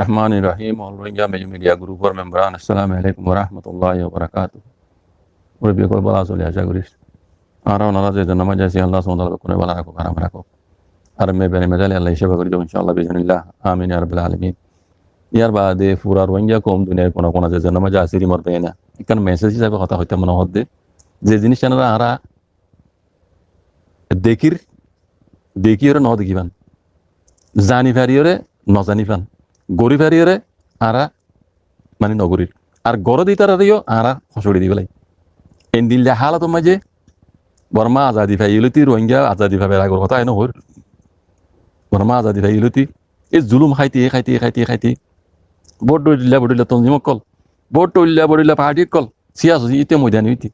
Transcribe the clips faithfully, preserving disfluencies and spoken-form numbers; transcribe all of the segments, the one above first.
Rahmanir Rahim, All Rohingya Media Group or member an, Assalamu alaikum wa rahmatullahi wa barakatuh. Murubbi ókkol, bála asó né? Acá gorí añára onora ze zon maze así, Allah subhanahu wa taala bekkúnore bála rakók, aram rakók. Ar me bene medale Allah hísabe gorí diyók, inshallah, biiznillah. Amin ya rabbil alamin. Yar baade fura Rohingya koum duniyar kona kona ze zon maze así, rimor bene ekkán message hísabe hotá hoitám mone hoódde, ze zinis añára dekír, dekíyore no dekí fán. Zani fariyore no zani fán. Gorí fariyore añára mani no gorír. Ar goré de ítarareyó añára hosorí di félai. Endilla hálotor maze Borma azadi faiyé lóti, Rohingya azadi faibar agor hotá no hoóir. Borma azadi faiyé lóti e zulum háite, háite, háite, háite, bóut dhoilla bóut dhoilla tonzim ókkol, bóut dhoilla bóut dhoilla party ókkol, siyasot íte moidani óite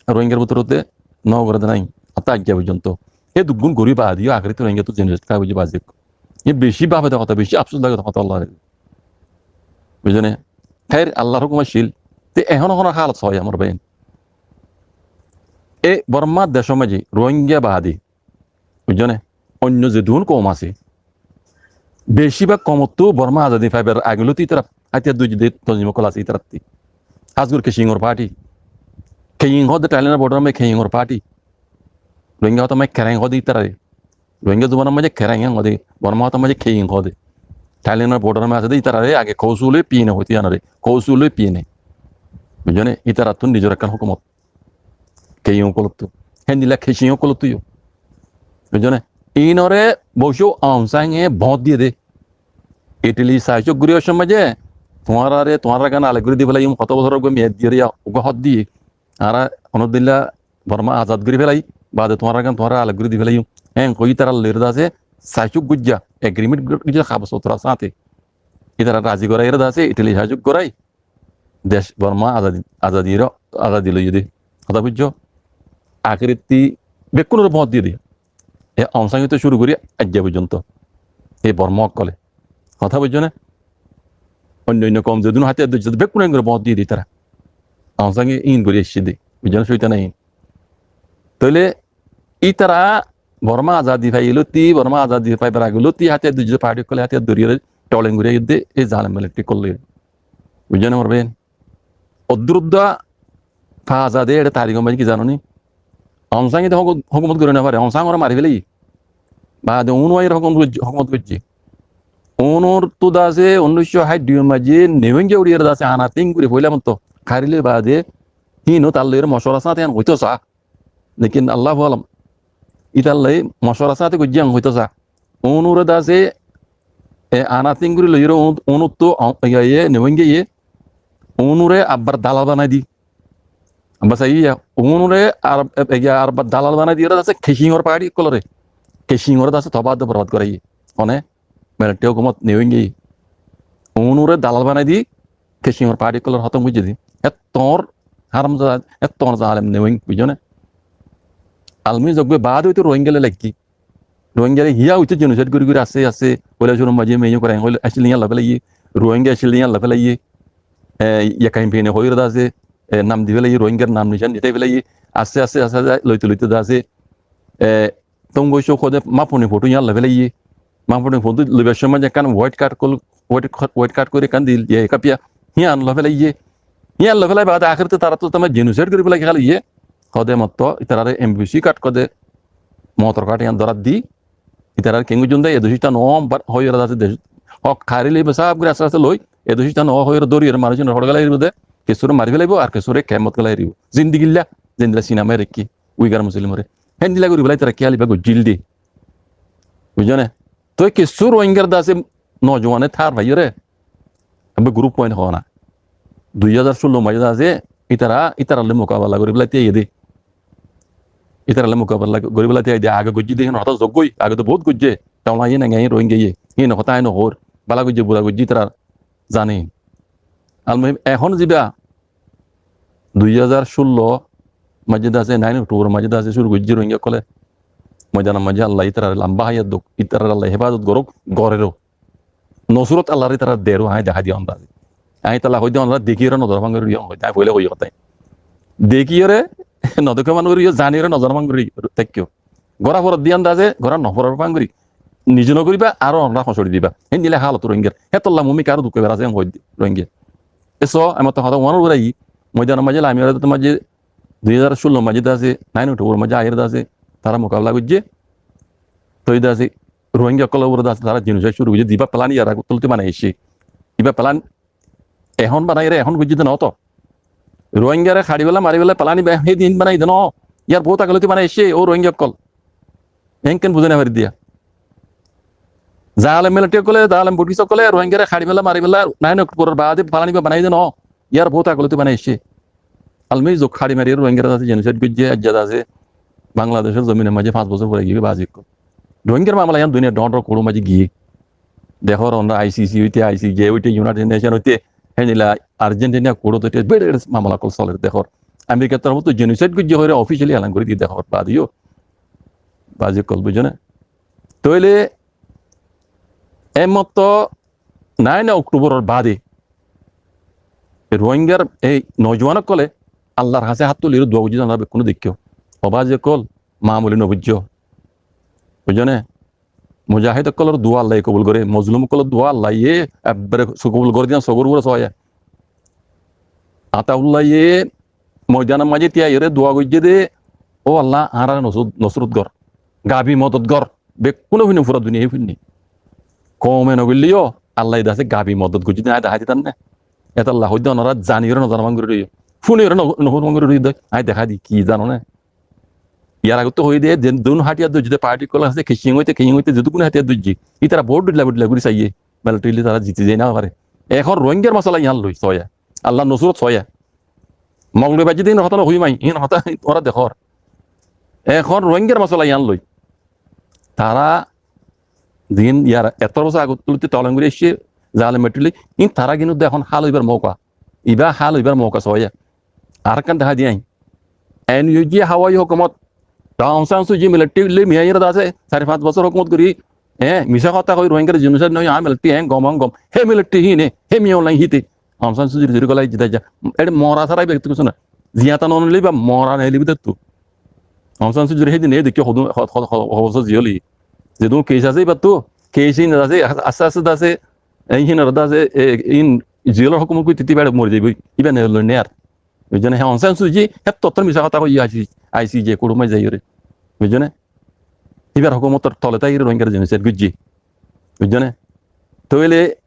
Rohingyar bútorotte no goré de nái, hotá aijja foijjonto. E dukkún gorí baade yó ahérotte Rohingyattu genocide kiyá goijjé baade. E beci bafe de hotá, beci afsus lage de hotá, Allah re. Buijjó né? Hér, Allar hókum accíl. Te ehón ehón hálot sóiyo, mor báin. E Borma decór maze Rohingya baade, buijjó né, oinno ze duún koum asé, beci bák koumottú Borma azadi faibar age lóti ítara hátiyar dóijje de tonzim ókkol asé ítarattú. Hás gorí Keshing or party. Keshing hoó de Thailand or border or maze Keshing or party. Rohingya hotár maze Khereng hoó de ítarare. Rohingya zubanor maze Khereng hoó de, Borma hotár maze Keshing hoó de. Thailand or border or maze asé de ítarare, age Kousu loi Pine hoito yíanore, Kousu loi Pine. Buijjó né? Ítarattú nizor ekkán hókumot. Keshing ókkolottú. Héndilla Keshing ókkolottú yó. Buijjó né? Inore bóuco Aung San e bóut diyé de. Italy saisuk gorí óccómot maze, tuáñrare, tuáñrar gán alek gorí di félai, hotó bosór uggwá miyad diyé, uggwá hód diyé. Añára honódilla Borma azad gorí félai, baade tuáñrar gán tuáñrare alek gorí di félai. Héen hoi ítarar loi de asé, saisuk goijjá, agreement goijjá, kabos pottor sáñte. Ítarare razi gorai de asé, Italy saisuk gorai, dec Borma azadi, azadi ro, azadi loiyé de. Hotá buijjó? Ahérotte bekkúnore bóut diyé de. E Aung San óttu cúru gorí aijja foijjonto. E Borma ókkole. Hotá buijjó né? Oinno oinno koum ze duún hátiyar dóijje, bekkúnore bóut diyé de ítara. Aung San íin gorí aiccé de. Buijjó né? Cóitan íin. Tóile ítara Borma azadi faiyé lóti, Borma azadi faibar age lóti hátiyar dóijje, party ókkole hátiyar dóri ore toleng gorí aiyé de, e zalem military ókkol loi. Buijjó né, mor báin? Oddúr uddá fa za de, ére tarikor maze ki zano ni? Aung San e de hóku-, hókumot gorí no fare, Aung San ore mari félaiye. Baade uno aiyóre hókumot goijjé, hókumot goijjé. Unottú de asé, unnícco háit dui or maze Newenge uçiyóre de asé, ana tin gorí foila mottó hári loi baade, híin ó tar loi mocuwara sáñte yián hoitó saá. Lekin Allahu alam. Ítar loi mocuwara sáñte goijjé yián hoitó saá. Unore de asé, e, ana tin gorí loiyóre un-, unottú, o, iye, iye, Newenge iye, unore abbar dalal banai di. Abbar sai iye, unore ar-, e, iye, abbar dalal banai diyóre de asé Keshing or party ókkolore. Keshing ore de asé tobah de borbad goráiye. Hone? Military hókumot Newenge iye. Unore dalal banai di, Keshing or party ókkolore hótom goijjé de. Ettór haramzada, ettór zalem Neweng, buijjó né? Almuhim, zogbe baade óite Rohingya loi laiggé. Rohingyare hiyá óite genocide gorí gorí asté asté, óile cúrur maze Miao Khrang óile accíl de yían loi félaiye, Rohingya accíl de yían loi félaiye, e, Rakhine Pine hoiyóre de asé, e, nam di félaiye, Rohingyar nam nicán mitai félaiye, asté asté asté asté loite loite de asé, e, Tóngoi Só hoó de Mapuni Fotu yían loi félaiye. Mapuni Fotu loibar cómot ekkán white card kol-, white card, white card gorí ekkán dil, iye, kapiya, yían loi félaiye. Yían loi félai baade ahérotte tará to tamar genocide gorí félai, ki háli iye? Hoó de mottó ítarare N V C card hoó de, motor card yían dórat di, ítarare kengói zon de, e decót no, but hoiyóre de asé decót hók hári loi sáf gorí asté asté loi, e decót no hoiyóre dóri ore manúic ore hor gálai ribo de, kessúre mari félaibo, ar kessúre kemot gálai ribo. Zindigilla, zendilla sinamai raikké. Uigar Muslim ore. Héndilla gorí félai tará ki háli ba goijjíl de. Buijjó né? Toi kessú Rohingyar de asé nojuwane tar faiyóre. Abbe group point hoó na. Dui házar cúllo maze de asé, ítara, ítarar loi mukabela gorí félai tiyai de. Ítarar loi mukabela gorí félai tiyai de. Age goijjé de, hín hotá zoggói, age to bout goijjé. Taula iye nanga iye Rohingya iye. Hín hotá hín hoór. Bála goijjé, bura goijjé ítara zane. Almuhim, ehón ziba dui házar cúllo maze de asé, nine October maze de asé, cúru goijjé Rohingya ókkole. Moidanor maze Allah ítarare lamba hayat douk, ítarare Allah hefazot gorouk, gorero. Nosrot Allahr ítarare deró, añí dehái diyum de asé. Añí tala hoi de onora dekíyore nozor fán gorí riyo, añí foila hoi hotá. Dekíyore nozor fán gorí riyo, zaniyore nozor fán gorí táikko. Gora forot diyan de asé, gora no forot fán gorí. nize no goríba, aró onora hoñsori diba. Héndilla hálot Rohingyar. Hétolla mumik aró duk faibar asé, en hoóidde Rohingya. E só, añí mottor hotá uánor uore aiyí, moidanor maze lami ore to maze dui házar cúllo maze de asé, nain Okthobor maze aiyóre de asé, tará mukabela goijjé. Toi de asé, Rohingya ókkolor uore de asé, tará jenosaid cúru goijjé, ziba pelan iyar age toloti banai aiccé. Iba pelan ehón banaiyóre ehón goijjé de noó to. Rohingyare haçi fela, mari fela pelan iba hédin banai de noó. Iyar bout age loti banai aiccé, ó Rohingya ókkol. Enkén buzí no fari diya. Zalem militari ókkole, zalem Burtis ókkole Rohingyare haçi fela, mari fela, nain Okthobor or baade pelan iba banai de noó. Iyar bout age loti banai aiccé. Almoi zuk haçi mari Rohingyare de asé jenosaid goijjé, aijja de asé Bangladecor zominor maze fañs bosór fore giyé bazi ókkol. Rohingyar mamela iyan duniyar dhoóñr dhoóñr kourt or maze giyé. Dekór onora I C C óite, I C J óite, United Nation óite, héndilla Argentina kourt óite, bere bere mamela ókkol soler dekór. Amerikar torfóttu jenosaid goijjé hoiyóre officially elan gorí diye dekór, baade yó. Bazi ókkol buijjó né? Tóile e mottor nain Okthobor or baade Rohingyar ei nojuwan ókkole Allar hañsé hát tuliyóre dua goijjé de onora bekkúne deikkó. Ó bazi ókkol, mamuli no buijjó. Buijjó né? Mujahid ókkolor dua Allaye kobul goré, mozlum ókkolor dua Allaye ekbare kobul goré de yián sogór uore sóiya. Ataullaye moidanor maze tiyai óre dua goijjé de, ó Allah, añáre nosur-, nosrot gor, gabi modot gor. Bekkúne fúinne, fura duniyaye fúinne. Koume no goillé yó Allaye de asé gabi modot goijjé de añí dahái ditam né. Etolla hoóidde onora zani óre no zanoban gorí roiyó, fúni óre no, no fúnoban gorí roiyó de, añí dahái di ki zano né? Iyar agottú hoiyí de, ze dun hátiyar dóijje de party ókkol asé, Kecing óite, Kecing óite ze dun hátiyar dóijje, ítara bout dhoilla dhoilla gorí saiyé, military loi tará ziti zai no fare. Ehón Rohingyar mosola iyan loi sóiya, Allar nosrot sóiya. Mog loi baijjé de hín hotá no hoiyum añí, hín hotá tuáñra dekór. Ehón Rohingyar mosola iyan loi. Tará zin iyar etó bosór agottú loti toleng gorí aiccé, zalem military loi, hín tará kintu de ehón hál óibar mouka. Iba hál óibar mouka sóiya. Arekkán dahái di añí. N U G hawai hókumot, Aung San Suu Kyi military loi miyai óre de asé, sair fañs bosór hókumot gorí, e, misá hotá hoi Rohingyar jenosaid no óiye, añár military en gom, en gom. Hé military híne, hé Min Aung Hlaing híte. Aung San Suu Kyi re zori golai diyé de aijja. Ére mora sára iba kiccú no. Ziyata no nilé iba mora no nilé iba dettu. Aung San Suu Kyi re hédin e dekí hodún, ho-, ho-, ho-, ho-, bosór ziyóli. Zedún case asé ibattu, case hín asé, asté asté asé, e, hín asé, e, hín ziyólor hókumot gorí titi bere mori zaiboi. Iba ne loi ne ar. Oi zone hé Aung San Suu Kyi, hé tottor misá hotá hoiye I C, I C J kourt ot maze zai óre. Buzó né? Ibar hókumotor tole táki Rohingyar jenosaid goijjé. Buzó né? Tóile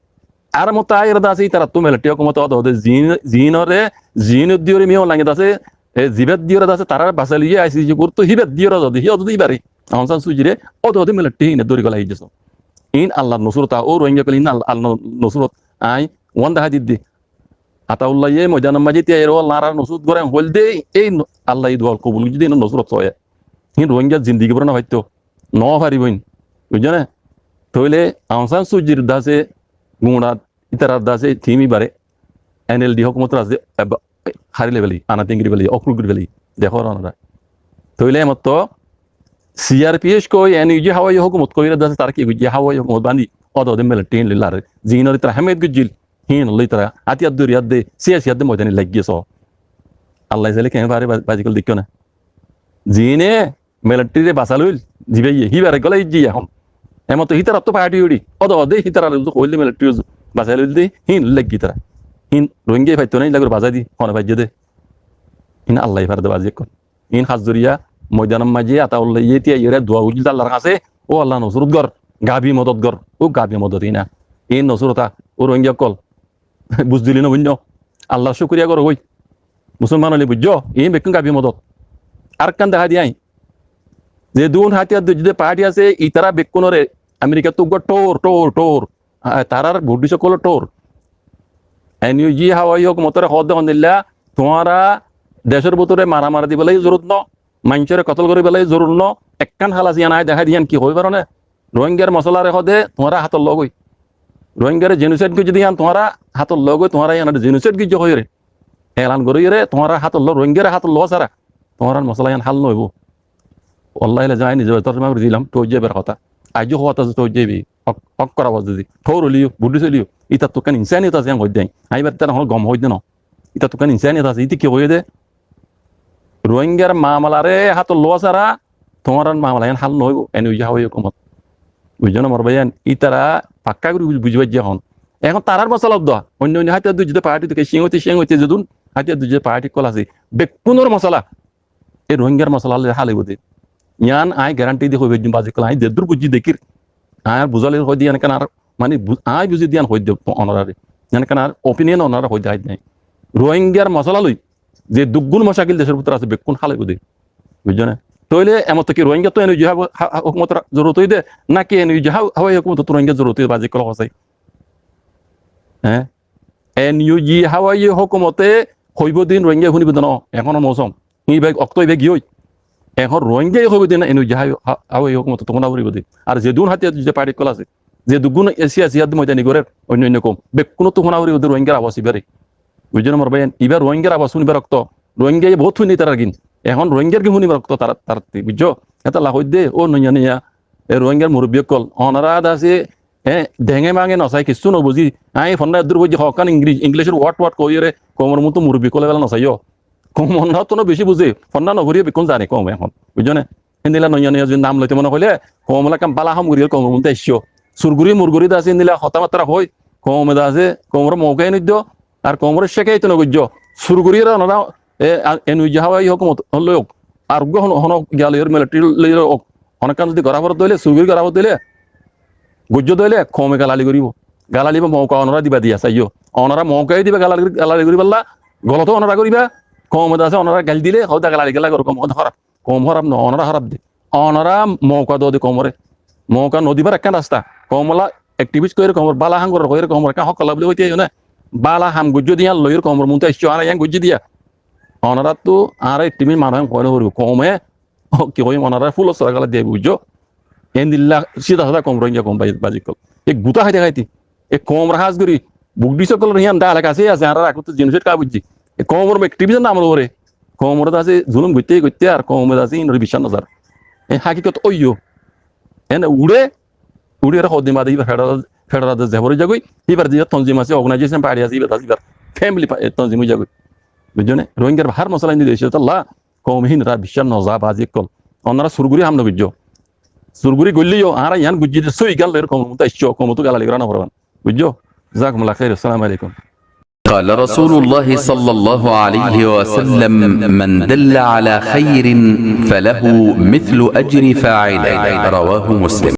ar mottor aiyóre de asé, ítarattú military hókumot ódode zin, zinore, zinor diyóre Min Aung Hlaing de asé, e, zibar diyóre de asé, tarare basai loiye I C J kourt ot, híbar diyóre ódode, hí ódode íbare. Aung San Suu Kyi re ódode military híne dóri golai aijjé. Ín Allar nosrot, ó Rohingya ókkol, ín Al-, Allar nosrot. Añí uán dahái didde. Ataullah ye moidanor maze tiyai óre Allar nosrot goré hoilde, ei no-, Allah ye dua kobul goijjé de, nosrot soye. Hín Rohingya zindigi bóra no faitto, no faribo hín. Buzó né? Tóile Aung San Suu Kyi r de asé, guñça ítarar de asé, team ibare, N L D hókumotor asé, eba-, hári loi félaiye, ana tengiri félaiye, okruk gori félaiye. Dekó onora. Tóile emotto C R P F koi, N U G hawai hókumot koi, ira de asé, tará ki goijjé, hawai hókumot bandi, ódode military hín loi lare. Zinor ítara hémeyet goijjíl, hín loi ítara átiyar dóri adde, siyasi adde moidani laiggé só. Allah ye sailé keén fare ba-, bazi ókkol, deikkó né? Zine military re basai loil, zibaiye, híbare golai aijjé ehón. Emotto hítarattú party uçí, ódode hítarar uzu hoilde military uzu basai loilde, hín loi laiggé ítara. Hín Rohingya faitto na, illa gori basai di, hone faijjé de. Hín Allah ye fare de bazi ókkol. Ín hás zoriya moidanor maze Ataullah ye tiyai óre dua goijjíl de Allar hañsé, ó Allah nosrot gor, gabi modot gor, ó gabi modot ína. Ín nosrot a, ó Rohingya ókkol. Buzíle no buinno. Allar cúkuriya goró goi. Musolman ókkol buzó, ín bekkún gabi modot. Arekkán dahái di añí. Zedún hátiyar dóijje de party asé, ítara bekkúnore Amerikattú uggwá thóor, thóor, thóor. A, tarár Buddhist ókkolor thóor. N U G hawai hókumotore hoó de hondilla, tuáñra decór bútore maramari dibálla zorurot no, maincóre kotol goríbálla zorurot no, ekkán hálasi yián añí dahái di, yián ki hoói faro né? Rohingyar mosolare hoó de tuáñra hátot logói. Rohingyare jenosaid goijjé de yián tuáñra hátot logói, tuáñra yiánore jenosaid goijjó hoiyóre elan goríyore, tuáñra hátot lo, Rohingyare hátot loó sára tuáñrar mosola yián hál no óibo. Wallahi lazim, añí nize torjuma gorí dilam, thói zaibar hotá. Aijjó hotá asé, thói zaibi. Hók, hók gora bozde di. Thóor óileyo, Buddhist óileyo, ítattú ekkán insaniyot asé, yián hoóidde añí. Añí íbar ítara honó gom hoóidde no. Ítattú ekkán insaniyot asé, íte ki hoiyé de? Rohingyar mamalare hátot loó sára tuáñrar mamala yián hál no óibo, N U G hawai hókumot. Buijjó né mor báiyain? Ítara fakká gorí buzi faijjé ehón. Ehón tarár mosala uddá, oinno oinno hátiya dujjé de party de, Ciyang óite, Ciyang óite zedún hátiya dujjé de party ókkol asé, bekkúnor mosala. E Rohingyar mosala loi hál óibo de. Yián añí guarantee di hoi faijjum bázi ókkol, añí zeddúr buzi dekír. Añí ar buzá loi hoói de yián ekkán ar, mani bu-, añí buzi de yián hoói de onoráre. Yián ekkán ar opinion onoráre hoói de añí de. Rohingyar mosala loi ze duggún mocakil decór bútore asé, bekkún hál óibo de. Buijjó né? Tóile emotto ki Rohingyattú N U G há-, há-, há-, hókumotor zorurot óiye de, náki N U G há-, háwai hókumottú Rohingyar zorurot óiye bázi ókkol hoó sai? Eé? N U G háwai hókumote hoibó din Rohingya fúnibo de noó, ehónor mousom. Ibá októ ibá giyói. Ehón Rohingya hoibó din N U G há-, há-, háwai hókumottú fúna foribó de. Ar zedún hátiya dujjé de party ókkol asé, ze duggún siyasi, siyasi moidani gorér, oinno oinno koum, bekkúnottú fúna foribó de Rohingyar abas ibáre. Buijjó né mor báiyain? Ibá Rohingyar abas fúnibar októ. Rohingyaye bout fúinne ítarar gín. Ehón Rohingyar gín fúnibar októ tar-, tarattú, buijjó? Étalla hoói de, ó noiya noiya, e Rohingyar murubbi ókkol, onorá de asé, e, denge mange nosai, kissú nobuzí. Añí fonná eddúr foijjí, hokkán Ingli-, Inglícor word word hoiyóre koumor muúntu murubbi ókkol bela nosaiyó. Koum onoráttu no beci buzé, fonná noforiyó, bekkún zane koum ehón. Buijjó né? Héndilla noiya noiya zodi nam loite mone hoilé, koum ola ekkán bála ham gorí koumor muúntu aiccó. Surguri murguri de asé, héndilla hotá battara hoói, koume de asé, koumoré mouka no diyó, ar koumoré cékaito no goijjó. Surgurire onorá, e, a, N U G háwai hókumot loi ók, ar uggwá hono, hono giya loiyóre military loi ók, hono ekkán zodi gorá foré de óile, surguri gorá foré de óile, goijjó de óile, koume galali goríbo. Galali ba mouka onorá diba diya saiyó. Onorá mouka diba galali, galali goríballa, golot onorá goríba, koume de asé onorá gail dile, hoó de galali gela goró, koum hoó de hóraf. Koum hóraf no, onorá hóraf de. Onorá mouka do de koumoré. Mouka no dibar ekkán rasta. Koum ola activist hoiyóre, koumor bála ham gorór hoiyóre, koumor ekkán hók ola buli hoite aiyó né. Bála ham goijjó de yián loiyóre koumor muúntu aiccó, añára yián goijjí de yián. Onoráttu añára activist manúic hoói no foribó. Koume, ó, ki hoiyum, onorá fúlor sora gala diya, buijjó? Endilla sída sáda koum Rohingya koum bái-, bázi ókkol. E gutá háite háite, e koumor hás gorí Buddhist ókkolor yián dá elaka asé, asé, añára rakóttu genocide ká buijjí. E koumor activism namor uore koumor de asé zulum goitté goitté ar koumor de asé inor biccác nozar. E hákikot óiyo. Ene uçé, uçé ere hoddin bade íbar federal, federal de zebor ói zagói, íbar de tonzim asé, organization party asé, íbar de asé, íbar family pa-, e, tonzim ói zagói. Buijjó né? Rohingyar hár mosola indi dece tolla, koum hín rar biccác noza bázi ókkol. Onorá surguri ham no goijjó. Surguri goillé yó, añára yián goijjí de sói gán loiyóre koumor muúntu aiccó, koumottu galali gorá no foribó. Buijjó? Jazakumullahu khair. Assalamu alaikum. قال رسول الله صلى الله عليه وسلم: من دل على خير فله مثل أجر فاعله. رواه مسلم.